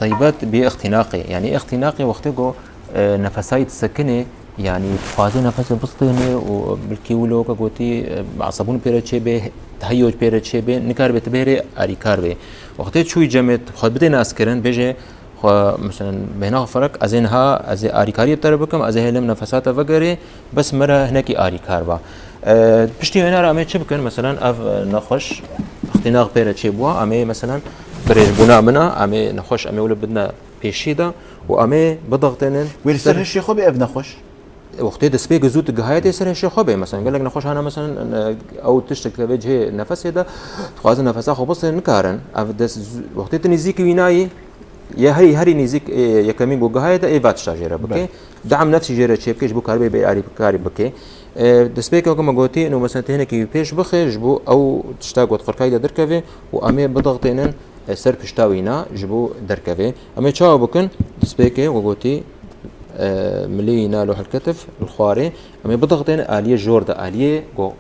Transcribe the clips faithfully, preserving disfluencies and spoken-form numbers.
Taybet bi îxtînaqê. Yanî îxtînaqê wextê ku, e, nefesayî disekinê, yanî dixwaze nefesê bistêne û bilkî wilo ke gotî, e, esebûn pê re çêbê, teheyyuc pê re çêbê, nikaribe tu bêrê arîkar bê. Wextê çûyî cemê xwe bidê naskirin, bêje xwe, meselen, bêhna xwe ferek, ez ê niha, ez ê arîkariyê te re bikim, ez ê hêlim nefesa te vegerê, bes me re hinekî arîkar ba. E, piştî wêna re em ê çi bikin? Meselen, ev, e, nexweş, îxtînaq pê re çêbûwa, em ê, meselen, birêjbûna min a, em ê nexweş, em ê wilo bidine pêşî de û em ê bidixtênin. Wê li ser hişê xwe bê ev nexweş? Wextê destpêk zû tu gihayetê ser hişê xwe bê. Meselen, gelek nexweş hana, meselen, e, ew tiştek tevê cihê nefesê de, dixwazin nefesa xwe bistên, nikarin. Ev dest zû-, wextê tu nêzîkî wî nayî, ya herî, herî nêzîk, e, yekemîn ku gihayê de, ê va tişta jê re bike. Belê. Dam nefsî jê re çêbike, ji bo karibê bê arîkarî bike. E, destpêka ku me gotî, ino, meselen, tu hinekî wî pêş bixe, ji bo ew tişta ku qirkayî de derkeve û em ê bidixtênin, e, ser pişta wîna, ji bo derkeve. Em ê çawa bikin? Destpêkê we gotî, e, milî wîna, loh el-ketif, li xwarê. Em ê bidixtênin aliyê jor de, aliyê ku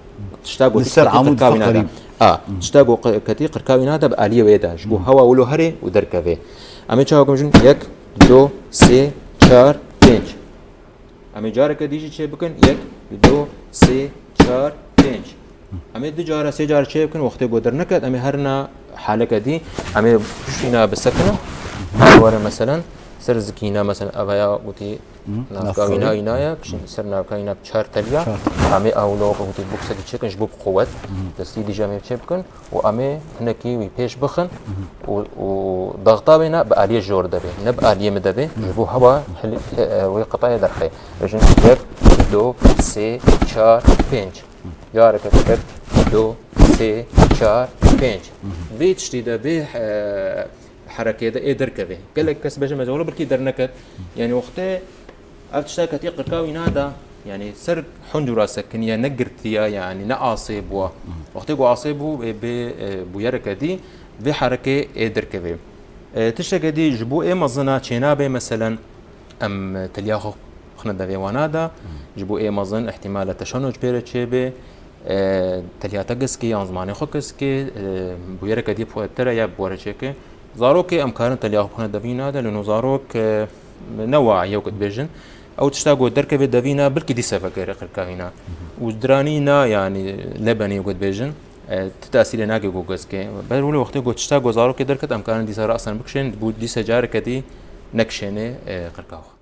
tişta ku Li ser amûd qirka wîna de. Feqirî. A, tişta ku qi-, ketî qirka wîna de, bi aliyê wê de. Ji bo hewa wilo here û derkeve. Em ê çawa bikin? Yek, du, sê, çar, pênc. Em ê careke dî jî çê bikin. Yek, du, sê, çar, pênc. Em ê du cara, sê cara çê bikin, wextê ku derneket, em ê herina haleke dî, em ê piştîna bisekinin. Ev were, meselen, ser zikîna, meselen, ev ya gotî navka wîna, wîna ye, kişîn ser navka wîna bi çar teliya. Çar. Em ê ew lo gotî boksekî çêkin ji bo bi quwet. Destî dî jî em ê çê bikin. û em ê hinekî wî pêş bixin û, û daxta wê ne bi aliyê jor de bê, ne bi aliyê min de bê. Ji bo hewa hilî, he, e, wê qitayê derxê. Bêjin yek, du, sê, çar, pênc. Careke diket, du, sê, çar, pênc. Vê tiştî de, vê, e, herekê de ê derkeve. Gelek kes bêje, mezewlo birkî derneket. Yanî wextê Ev tişta ketî qirka wîna de, yanî ser huncûra sekiniye, ne girtiye, yanî ne asê bûye. Wextê ku asê bû, ê bê, e, bûyereke dî, vê herekê ê derkevê. E, tişteke dî ji bo ê mezina çênabe, meselen, em teliya xwe bixine devê wana de, ji bo ê mezin îhtîmal e teşenuc pê re çêbe, e, teliya te giskê yan zimanê xwe giskê, e, bûyereke dî bi xwe te re ya bi we re çêke. Zarokê em karin teliya xwe bixine devîna de, lê no zarok, e, ne wa yew ku dibêjin. Ew tişta ku derkeve devîna, bilkî dîse vegere qirka wîna. Û diranî na, yanî lebenê ku dibêjin, e, ti tesîrê nake ku giskê. Ber wilo wextê ku tişta ku zarokê derket, em karin dîsa rasen bikişên, bû dîse careke dî nekişêne, e, qirka xwe.